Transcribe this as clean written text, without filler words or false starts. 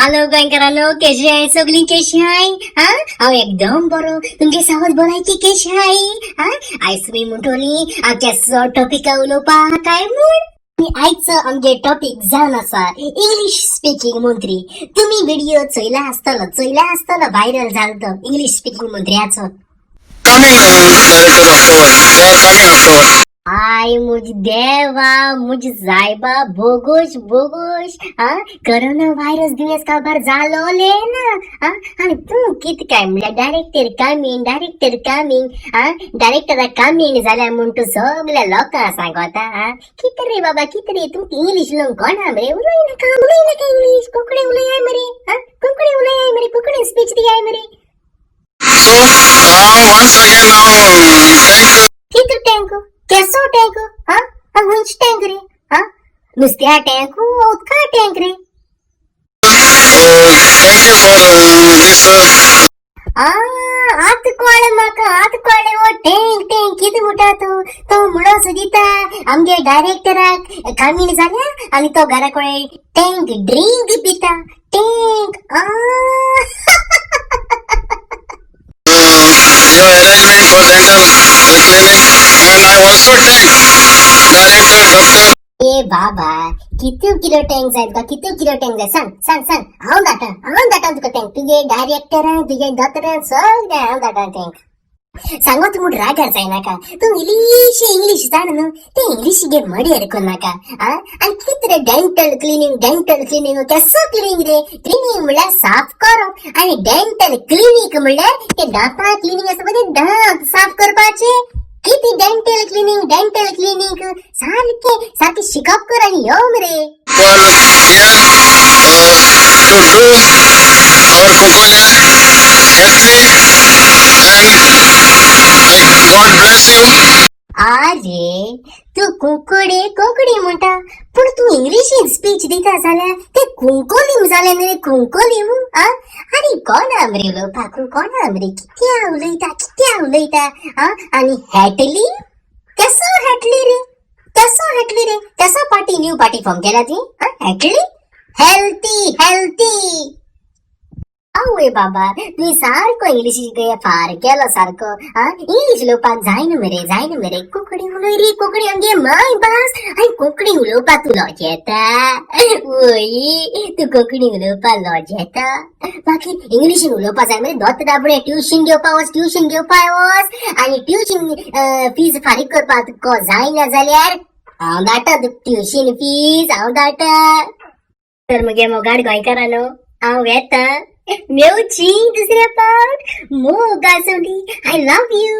Hello गोंयकारांनो, केशे आहे सगळी? केशी आहे? हा, हांव एकदम बरो. तुमगे सावध भलायकी केशी आहे? हा, आयज तुमी म्हणटली आमच्या टॉपिका उलोवपाक काय म्हूण. आनी आयचो आमगे टॉपिक जावन आसा इंग्लिश स्पिकींग मंत्री. तुमी व्हिडिओ चोयला आसतलो, चोयला आसतलो, व्हायरल जालो तो इंग्लिश स्पिकींग मंत्र्याचो. Coming director October. They are coming October. I मुझ देवा, मुझ जायबा, बोगोश बोगोश. हा, कोरोना व्हायरस दुयेंस काबार जालो ले ना. हा, आनी तूं कितें काय म्हणल्यार डायरेक्टर कमींग, डायरेक्टर कमींग. हा, डायरेक्टरा कमींग जाल्यार म्हूण तूं सगल्या लोकांक सांगता. हा, कितें रे बाबा, कितें रे? तूं इंग्लीश उलोवंक कोणा मरे? उलय नाका, उलय नाका इंग्लीश. कोंकणी उलयाय मरे. हा, कोंकणी उलयाय मरे, कोंकणी स्पीच दियाय मरे. So once again now thank कितें टँक? केसो टँक? हा, खंयचो टँक रे? हा, नुस्त्या टँक, उदका टँक रे? Thank you for this आ, आत कळ्ळें म्हाका, आत कळ्ळें. हो, टँक टँक कितें म्हणटा तूं? तो म्हणो सोदिता आमगे डायरेक्टराक कामीण जाल्या आनी तो घरा कडेन टँक ड्रिंक पिता, टँक. आ. Your arrangement for dental clinic, and I also thank Director Dr. ए बाबा, कितू किलो टँक जाय तुका? कितू किलो टँक जाय? सांग, सांग, सांग. हांव धाडटा, हांव धाडटा तुका टँक. तुगे डायरेक्टरान, तुगे दोतोरान, सगळें हांव धाडटा टँक. सांगो तूं म्हूण रागार जायनाका. तूं इल्लीशी इंग्लीश जाण न्हू, ते इंग्लीश गे मड्यार करनाका. आ, आनी कितें रे डेंटल क्लिनींग, डेंटल क्लिनींग? केसो क्लिनींग रे? क्लिनींग म्हणल्यार साफ करप आनी डेंटल क्लिनीक म्हणल्यार ते दांतां क्लिनींग आसा पळय, ते दांत साफ करपाचे. कितें डेंटल क्लिनींग, डेंटल क्लिनीक? सारकें सारकें शिकप कर आनी यो मरे. For here to do our Cuncolim healthy, and I God bless you. आरे, तूं कोंकणी कोंकणी म्हणटा, पूण तूं इंग्लिशीन स्पीच दिता जाल्यार ते कुंकोलीम जालें न्ही रे, कुंकोलीम. आ, आनी कोणा मरे उलोवपाक? कोणा मरे? कित्या उलयता, कित्या उलयता? आ, आनी हॅटली केसो हॅटली रे? केसो हॅटली रे? केसो पार्टी, न्यू पार्टी फॉर्म केला ती हॅटली? Healthy, healthy. आवय बाबा, तुवें सारको इंग्लिशी फार केलो सारको. हा, इंग्लीश उलोवपाक जायना मरे, जायना मरे. कोंकणी उलय रे, कोंकणी आमगे माय भास. आनी कोंकणी उलोवपाक तूं लजेता वय? तूं कोंकणी उलोवपाक लजेता, बाकी इंग्लिशीन उलोवपाक जाय मरे. दोतोरा फुडें ट्युशन घेवपाक वच, ट्युशन घेवपाक वच. आनी ट्युशन फीज फारीक करपाक तुका जायना जाल्यार हांव धाडटा तुका ट्युशन फीज, हांव धाडटा. तर मगे मोगाड गोंयकारानो, हांव वेता. मेवची दुसऱ्या पावट. मोग आसूं. I love you.